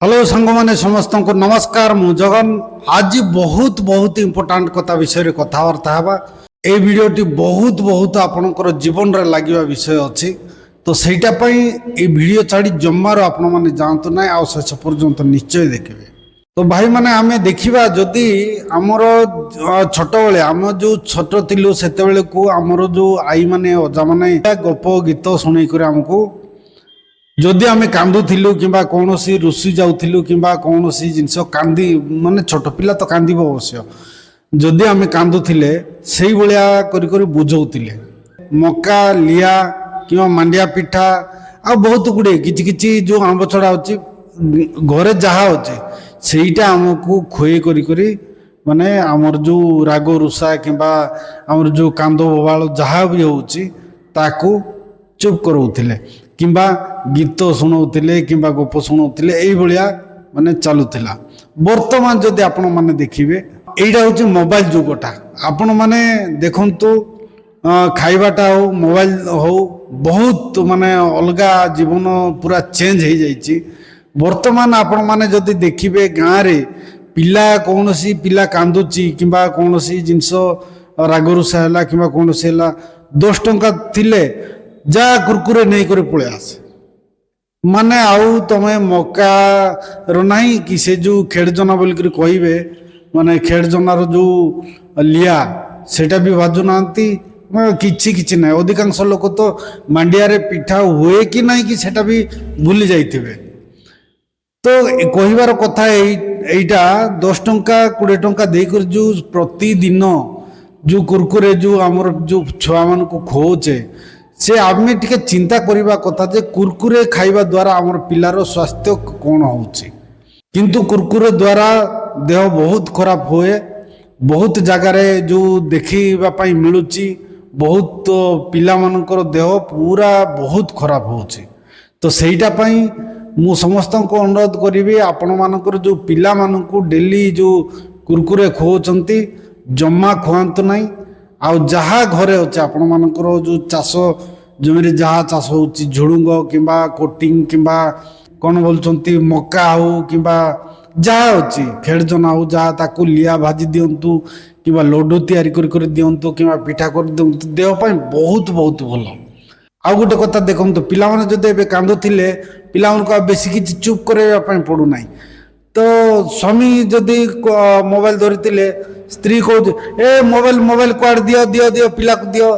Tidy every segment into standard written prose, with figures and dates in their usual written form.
Hello ସାଙ୍ଗମାନେ, ସମସ୍ତଙ୍କୁ ନମସ୍କାର। ମୁଁ ଜଗନ। ଆଜି ବହୁତ ବହୁତ ଇମ୍ପୋର୍ଟାଣ୍ଟ କଥା ବିଷୟରେ କଥାବାର୍ତ୍ତା ହେବା। ଏଇ ଭିଡ଼ିଓଟି ବହୁତ ବହୁତ ଆପଣଙ୍କର ଜୀବନରେ ଲାଗିବା ବିଷୟ ଅଛି। ତ ସେଇଟା ପାଇଁ ଏଇ ଭିଡ଼ିଓ ଛାଡ଼ି ଜମାରୁ ଆପଣମାନେ ଯାଆନ୍ତୁ ନାହିଁ ଆଉ ଶେଷ ପର୍ଯ୍ୟନ୍ତ ନିଶ୍ଚୟ ଦେଖିବେ। ତ ଭାଇମାନେ, ଆମେ ଦେଖିବା ଯଦି ଆମର ଛୋଟବେଳେ ଆମେ ଯେଉଁ ଛୋଟ ଥିଲୁ, ସେତେବେଳକୁ ଆମର ଯେଉଁ ଆଈମାନେ, ଅଜାମାନେ ଗପ ଗୀତ ଶୁଣେଇକରି ଆମକୁ, ଯଦି ଆମେ କାନ୍ଦୁଥିଲୁ କିମ୍ବା କୌଣସି ରୁଷି ଯାଉଥିଲୁ କିମ୍ବା କୌଣସି ଜିନିଷ କାନ୍ଦି, ମାନେ ଛୋଟ ପିଲା ତ କାନ୍ଦିବ ଅବଶ୍ୟ, ଯଦି ଆମେ କାନ୍ଦୁଥିଲେ ସେଇଭଳିଆ କରି କରି ବୁଝଉଥିଲେ। ମକା ଲିଆ କିମ୍ବା ମାଣ୍ଡିଆ ପିଠା ଆଉ ବହୁତ ଗୁଡ଼ିଏ କିଛି କିଛି ଯେଉଁ ଆମ୍ବ ଛଡ଼ା ଅଛି, ଘରେ ଯାହା ଅଛି, ସେଇଟା ଆମକୁ ଖୁଏଇ କରି କରି ମାନେ ଆମର ଯେଉଁ ରାଗ ରୁଷା କିମ୍ବା ଆମର ଯେଉଁ କାନ୍ଦ ବୋବାଳ ଯାହା ବି ହେଉଛି, ତାକୁ ଚୁପ୍ କରାଉଥିଲେ କିମ୍ବା ଗୀତ ଶୁଣାଉଥିଲେ କିମ୍ବା ଗପ ଶୁଣାଉଥିଲେ। ଏଇଭଳିଆ ମାନେ ଚାଲୁଥିଲା। ବର୍ତ୍ତମାନ ଯଦି ଆପଣମାନେ ଦେଖିବେ, ଏଇଟା ହେଉଛି ମୋବାଇଲ ଯୁଗଟା। ଆପଣମାନେ ଦେଖନ୍ତୁ, ଖାଇବାଟା ହଉ, ମୋବାଇଲ ହଉ, ବହୁତ ମାନେ ଅଲଗା ଜୀବନ ପୁରା ଚେଞ୍ଜ ହେଇଯାଇଛି। ବର୍ତ୍ତମାନ ଆପଣମାନେ ଯଦି ଦେଖିବେ, ଗାଁରେ ପିଲା, କୌଣସି ପିଲା କାନ୍ଦୁଛି କିମ୍ବା କୌଣସି ଜିନିଷ ରାଗରୁଷା ହେଲା କିମ୍ବା କୌଣସି ହେଲା, 10 ଟଙ୍କା ଥିଲେ ଯା କୁରକୁରେ ନେଇକରି ପଳେଇ ଆସେ। ମାନେ ଆଉ ତମେ ମକାର ନାହିଁ କି ସେ ଯେଉଁ ଖେଡ଼ଜନା ବୋଲିକରି କହିବେ, ମାନେ ଖେଡ଼ଜନାର ଯେଉଁ ଲିଆ, ସେଇଟା ବି ଭାଜୁନାହାନ୍ତି। ମାନେ କିଛି କିଛି ନାହିଁ। ଅଧିକାଂଶ ଲୋକ ତ ମାଣ୍ଡିଆରେ ପିଠା ହୁଏ କି ନାହିଁ କି ସେଇଟା ବି ଭୁଲି ଯାଇଥିବେ। ତ କହିବାର କଥା ଏଇଟା, 10 ଟଙ୍କା 20 ଟଙ୍କା ଦେଇକରି ଯେଉଁ ପ୍ରତିଦିନ ଯେଉଁ କୁରକୁରେ ଯେଉଁ ଆମର ଯେଉଁ ଛୁଆମାନଙ୍କୁ ଖୁଆଉଛେ, ସେ ଆମେ ଟିକେ ଚିନ୍ତା କରିବା କଥା ଯେ କୁରକୁରେ ଖାଇବା ଦ୍ୱାରା ଆମର ପିଲାର ସ୍ୱାସ୍ଥ୍ୟ କ'ଣ ହେଉଛି। କିନ୍ତୁ କୁରକୁରେ ଦ୍ୱାରା ଦେହ ବହୁତ ଖରାପ ହୁଏ। ବହୁତ ଜାଗାରେ ଯେଉଁ ଦେଖିବା ପାଇଁ ମିଳୁଛି, ବହୁତ ପିଲାମାନଙ୍କର ଦେହ ପୁରା ବହୁତ ଖରାପ ହେଉଛି। ତ ସେଇଟା ପାଇଁ ମୁଁ ସମସ୍ତଙ୍କୁ ଅନୁରୋଧ କରିବି, ଆପଣମାନଙ୍କର ଯେଉଁ ପିଲାମାନଙ୍କୁ ଡେଲି ଯେଉଁ କୁରକୁରେ ଖୁଆଉଛନ୍ତି, ଜମା ଖୁଆନ୍ତୁ ନାହିଁ। ଆଉ ଯାହା ଘରେ ଅଛି, ଆପଣମାନଙ୍କର ଯେଉଁ ଚାଷ ଜମିରେ ଯାହା ଚାଷ ହେଉଛି, ଝୁଡ଼ୁଙ୍ଗ କିମ୍ବା କୋଟିଂ କିମ୍ବା କ'ଣ ବୋଲୁଛନ୍ତି, ମକା ହଉ କିମ୍ବା ଯାହା ଅଛି, ଖେଡ଼ଜନା ହଉ, ଯାହା, ତାକୁ ଲିଆ ଭାଜି ଦିଅନ୍ତୁ କିମ୍ବା ଲଡ଼ୁ ତିଆରି କରି କରି ଦିଅନ୍ତୁ କିମ୍ବା ପିଠା କରି ଦିଅନ୍ତୁ। ଦେହ ପାଇଁ ବହୁତ ବହୁତ ଭଲ। ଆଉ ଗୋଟେ କଥା ଦେଖନ୍ତୁ, ପିଲାମାନେ ଯଦି ଏବେ କାନ୍ଦୁଥିଲେ, ପିଲାମାନଙ୍କୁ ଆଉ ବେଶୀ କିଛି ଚୁପ୍ କରାଇବା ପାଇଁ ପଡ଼ୁନାହିଁ। ତ ସ୍ୱାମୀ ଯଦି ମୋବାଇଲ ଧରିଥିଲେ, ସ୍ତ୍ରୀ କହୁଛି, "ଏ ମୋବାଇଲ, ମୋବାଇଲ କୁଆଡ଼େ? ଦିଅ, ଦିଅ, ଦିଅ, ପିଲାକୁ ଦିଅ।"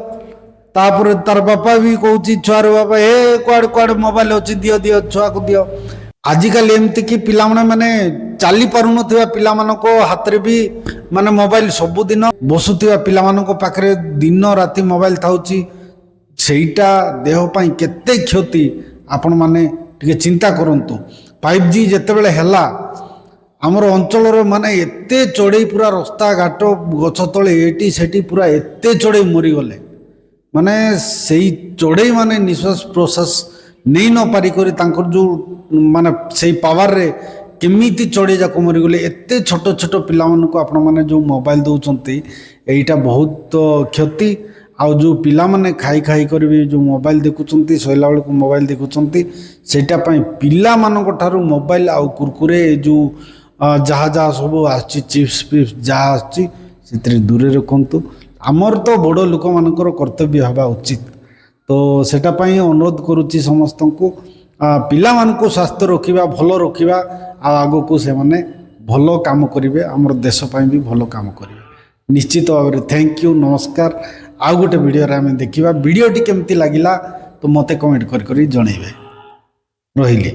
ତାପରେ ତାର ବାପା ବି କହୁଛି, ଛୁଆର ବାପା, "ଏ କୁଆଡ଼େ, କୁଆଡ଼େ ମୋବାଇଲ ଅଛି? ଦିଅ, ଦିଅ, ଛୁଆକୁ ଦିଅ।" ଆଜିକାଲି ଏମିତିକି ପିଲାମାନେ, ମାନେ ଚାଲି ପାରୁନଥିବା ପିଲାମାନଙ୍କ ହାତରେ ବି ମାନେ ମୋବାଇଲ, ସବୁଦିନ ବସୁଥିବା ପିଲାମାନଙ୍କ ପାଖରେ ଦିନ ରାତି ମୋବାଇଲ ଥାଉଛି। ସେଇଟା ଦେହ ପାଇଁ କେତେ କ୍ଷତି, ଆପଣମାନେ ଟିକେ ଚିନ୍ତା କରନ୍ତୁ। 5G ଯେତେବେଳେ ହେଲା, ଆମର ଅଞ୍ଚଳର ମାନେ ଏତେ ଚଢ଼େଇ ପୁରା ରାସ୍ତାଘାଟ, ଗଛ ତଳେ, ଏଠି ସେଠି ପୁରା ଏତେ ଚଢ଼େଇ ମରିଗଲେ। ମାନେ ସେଇ ଚଢ଼େଇ ମାନେ ନିଶ୍ୱାସ ପ୍ରଶ୍ୱାସ ନେଇ ନ ପାରିକରି ତାଙ୍କର ଯେଉଁ ମାନେ ସେଇ ପାୱାରରେ କେମିତି ଚଢ଼େଇ ଯାକ ମରିଗଲେ। ଏତେ ଛୋଟ ଛୋଟ ପିଲାମାନଙ୍କୁ ଆପଣମାନେ ଯେଉଁ ମୋବାଇଲ ଦେଉଛନ୍ତି, ଏଇଟା ବହୁତ କ୍ଷତି। ଆଉ ଯେଉଁ ପିଲାମାନେ ଖାଇ ଖାଇ କରି ବି ଯେଉଁ ମୋବାଇଲ ଦେଖୁଛନ୍ତି, ଶୋଇଲା ବେଳକୁ ମୋବାଇଲ ଦେଖୁଛନ୍ତି, ସେଇଟା ପାଇଁ ପିଲାମାନଙ୍କ ଠାରୁ ମୋବାଇଲ ଆଉ କୁରକୁରେ, ଏ ଯେଉଁ ଯାହା ଯାହା ସବୁ ଆସୁଛି, ଚିପ୍ସ ଫିପ୍ସ ଯାହା ଆସୁଛି, ସେଥିରେ ଦୂରରେ ରଖନ୍ତୁ। ଆମର ତ ବଡ଼ ଲୋକମାନଙ୍କର କର୍ତ୍ତବ୍ୟ ହେବା ଉଚିତ। ତ ସେଟା ପାଇଁ ଅନୁରୋଧ କରୁଛି ସମସ୍ତଙ୍କୁ, ପିଲାମାନଙ୍କୁ ସ୍ୱାସ୍ଥ୍ୟ ରଖିବା, ଭଲ ରଖିବା ଆଉ ଆଗକୁ ସେମାନେ ଭଲ କାମ କରିବେ, ଆମର ଦେଶ ପାଇଁ ବି ଭଲ କାମ କରିବେ ନିଶ୍ଚିତ ଭାବରେ। Thank you, ନମସ୍କାର। ଆଉ ଗୋଟେ ଭିଡ଼ିଓରେ ଆମେ ଦେଖିବା। ଭିଡ଼ିଓଟି କେମିତି ଲାଗିଲା ତ ମୋତେ କମେଣ୍ଟ କରି କରି ଜଣେଇବେ। ରହିଲି।